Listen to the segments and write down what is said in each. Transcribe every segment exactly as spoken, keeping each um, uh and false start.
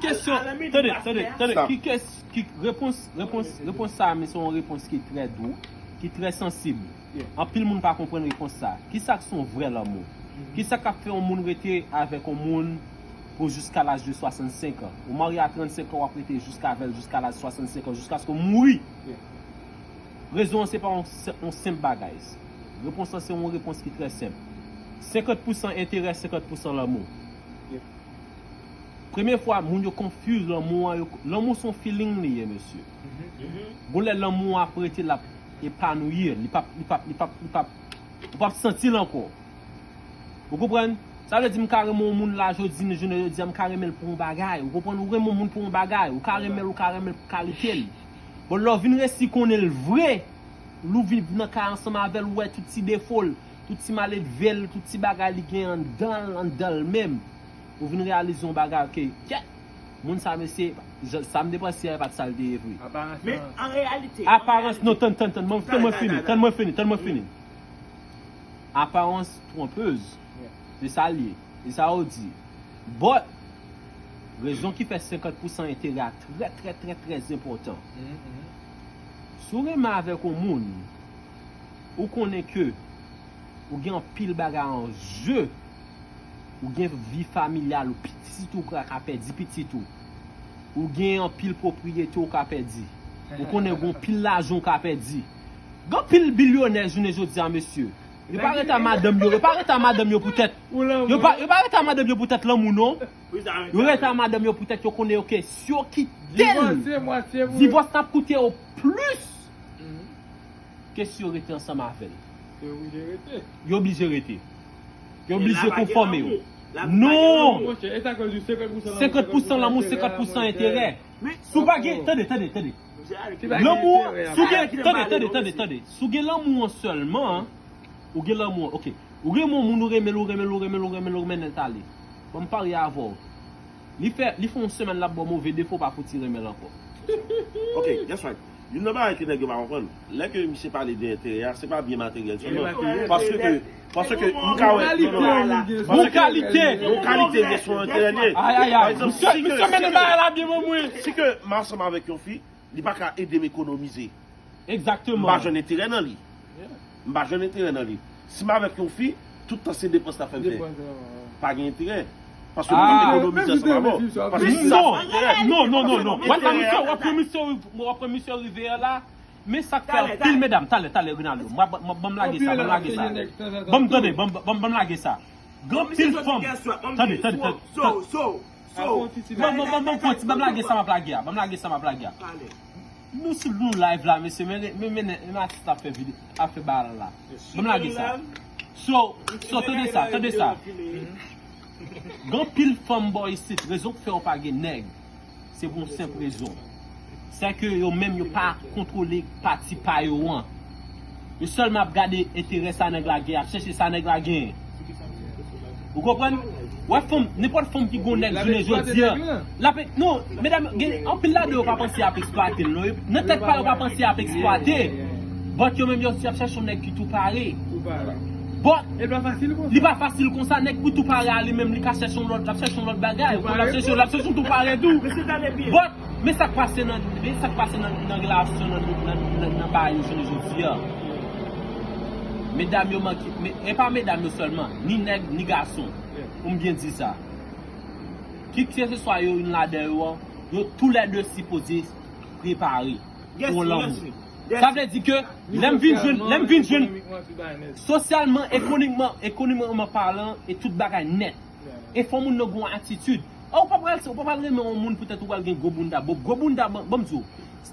Kesyon, tande, tande, tande, ki kes, ki repons, repons, repons sa, men se yon repons ki trè dou, ki trè sansib. Anpil moun pa konprann repons sa. Kisa k se yon vrè lanmou? Kisa k ap fè yon moun rete avèk yon moun pou jiska laj de swasannsenk an? Ou marye a trannsenk an, w ap rete jiska avè l jiska laj swasannsenk an, jiskaske w mouri. Rezon an se pa yon sen- yon senp bagay. Repons lan se yon repons ki trè senp. Senkant pousan enterè, senkant pousan lanmou. Premye fwa, moun yo confuse lanmou an, yo, lanmou se yon feeling li ye, mesye. Gon lè lanmou an ap rete l ap epanouyi, li p ap, li p ap, li p ap, li p ap, ou p ap santi l ankò. Ou konprann? Sa vle di m ka renmen yon moun la jodi, jounen jodi a, m ka renmen l pou yon bagay. Ou konprann? Ou renmen yon moun pou yon bagay. Ou ka renmen l, ou ka renmen l pou kalite l. Bon, lè w vin resi konnen l vre, lè w vin nan kay ansanm avè l, ou wè tout ti defo l, tout ti maledve l, tout ti bagay li gen anndan l, anndan l menm. Ou vin reyalize yon bagay, ke, kèt, moun sa, mesye, sa m te panse a, e pa t sa l te ye vre. Aparans, non, tann, tann, tann, tann mwen fini, tann mwen fini, tann mwen fini. Aparans twonpez. Se sa l ye. Se sa yo di. But, rezon ki fè senkant pousan enterè a trè, trè, trè, trè enpòtan. Si w renmen avèk yon moun, ou konnen ke ou gen anpil bagay an je, ou gen vi familyal ou, pitit ou ka, ka pèdi pitit ou, ou gen anpil pwopriyete ou ka pèdi, ou konnen gen anpil lajan ou ka pèdi. Gen anpil bilyonè jounen jodi a, mesye. Yo pa rete a madanm yo, yo pa rete a madanm yo poutèt. Yo pa, yo pa rete a madanm yo poutèt lanmou, non. Yo rete a madanm yo poutèt yo konnen yo ke si yo kite l, divòs t ap koute yo plis ke si yo rete ansanm avè l. Yo oblije rete. Yo oblije konfòme yo. Non! Senkant pousan lanmou, senkant pousan enterè. Si w pa gen, tande, tande, tande. Lanmou an, si w gen, tande, tande, tande, tande. Si w gen lanmou an sèlman, ou gen lanmou an, ok. Ou gen yon moun ou renmen l, ou renmen l, ou renmen l, ou renmen l, ou renmen l nèt ale. Ban m parye avè w. Li fè, li fè yon semèn l ap ba w move defo, w pa fouti renmen l ankò. Ok, guess what? Youn nan bagay ke nèg yo pa konprann, lè ke misye pale de enterè a, se pa byen materyèl sèlman. Paske, paske m ka wè, non, non, paske yon kalite, yon kalite de son enterè li ye. Ay, ay, ay. Pa egzanp, si ke, si ke, si ke m ansanm avèk yon fi, li pa ka ede m ekonomize. Egzakteman. M pa jwenn enterè nan li. M pa jwenn enterè nan li. Si m avèk yon fi, tout tan se depans l ap fè m fè. Pa gen enterè. Paske m p ap ekonomize ansanm avè w. Paske si sa fè enterè. Non, non, non, non. W ap pran misye, w ap pran misye, w ap pran misye rive a la. Men sa k fè anpil medam, talè, talè, Rinaldo. Ban m lage sa, ban m lage sa. Ban m tande, ban m lage sa. Gen anpil fanm. Tande, tande, tande. So, so, so. Ban m, ban m, ban m fè yon ti, ban m lage sa m ap lage a. Ban m lage sa m ap lage a. Nou sou nou live la, mesye, men, men, men, men atis la ap fè vide, ap fè bagay la. Ban m lage sa. So, so, tande sa, tande sa. Gen anpil fanm bò isit, rezon k fè yo pa gen nèg, se pou yon senp rezon. Se ke yo menm yo pa kontwole pati pa yo an. Yo sèlman ap gade enterè sa nèg la gen, ap chèche sa nèg la genyen. Ou konprann? Wè fanm, nenpòt fanm ki gon nèg jounen jodi a, l ap, non, medam, gen anpil ladan yo pa panse y ap eksplwate l, non. Nan tèt pa yo pa panse y ap eksplwate. But yo menm yo ap chèche yon nèg ki tou pare. But li pa fasil konsa, nèg pou tou pare a li menm, li ka chèche yon lòt, l ap chèche yon lòt bagay, l ap chèche, l ap chèche yon tou pare tou. But men sa k pase nan, men sa k pase nan, nan relasyon, nan, nan, nan, nan bagay yo jounen jodi a. Medam yo manke, men, e pa medam yo sèlman, ni nèg, ni gason. Pou m byen di sa. Kikseswa yo youn ladan yo an, yo toulède sipoze prepare pou lanmou. Sa vle di ke lè m vin jwenn, lè m vin jwenn sosyalman, ekonomikman, ekonomikman palan, e tout bagay nèt. E fò moun nan gon atitid. Ou pa pral, ou pa pral renmen yon moun poutèt ou pral gen gwo bounda. Bon, gwo bounda, ban, ban m di w.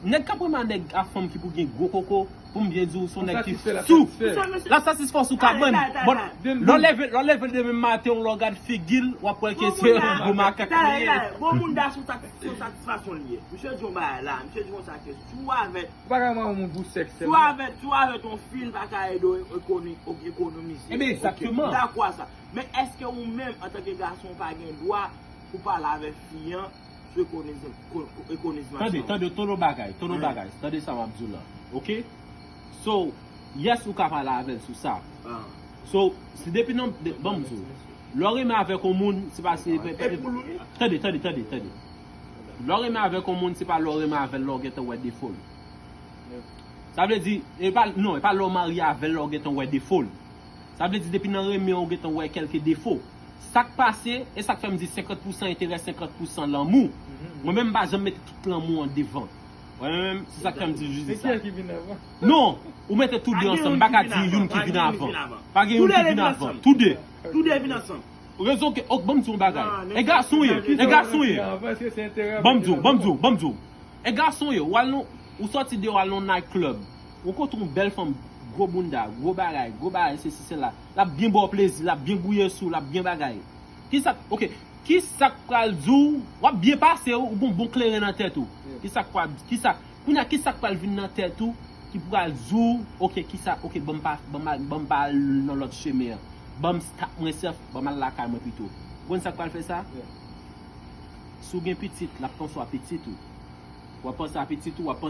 Nèg k ap renmen a nèg a fanm ki pou gen gwo koko, pou m byen di w, se yon nèg ki sou. L ap satisfè w sou kabann. Bon, lè w leve, lè w leve demen maten, lè w gad figi l, w ap wè ke se yon gwo makak li ye. Gwo bounda se yon satis-, se yon satisfaksyon li ye. Misye di yon bagay la, misye di konsa ke si w avèk Ou pa ka renmen yon moun pou sèks sèlman. Si w avèk, si w avèk yon fi, l pa ka ede w ekonomize. Ebyen, egzakteman. M dakò a sa. Men èske ou menm, antanke gason, ou pa gen dwa pou pale avèk fi an sou ekonomizasyon? Tande, tande, tande yon bagay, tande yon bagay. Tande sa m ap di w la. Oke? So, yes, ou ka pale avè l sou sa. So, si depi nan, ban m di w. Lè w renmen avèk yon moun, se pa se. Tande, tande, tande, tande. Lè w renmen avèk yon moun, se pa lè w renmen avè l lè w gentan wè defo l. Sa vle di, e pa, non, e pa lè w marye avè l lè w gentan wè defo l. Sa vle di, depi nan renmen an, ou gentan wè kèlke defo. Sa k pase, e sa k fè m di senkant pousan enterè, senkant pousan lanmou. Mwen menm, m pa janm mete tout lanmou an devan. Mwen menm, se sa k fè m di Judy sa. Non, ou mete tou de ansanm, m pa ka di youn ki vin avan. Pa gen youn ki vin avan. Tou de. Tou de vin ansanm. Rezon ke, ok, ban m di yon bagay. E gason ye, e gason ye. Ban m di w, ban m di w, ban m di w. E gason ye, w al nan, ou sòti deyò, w al nan night club. Ou kontre yon bèl fanm, gwo bounda, gwo bagay, gwo bagay, sesi, sela. L ap byen ba w plezi, l ap byen gouye sou, l ap byen bagay. Kisa, ok, kisa k pral di w, w ap byen pase, ou gon bon kleren nan tèt ou. Kisa k pral, kisa, kounye a, kisa k pral vin nan tèt ou ki pral di w, ok, kisa, ok, ban m pa, ban m al, ban m pa al nan lòt chemen an. Ban m stop mwen sèf, ban m al lakay mwen pito. Ou konn sa k pral fè sa? Si w gen pitit, l ap panse a pitit ou. W ap panse a pitit ou, w ap panse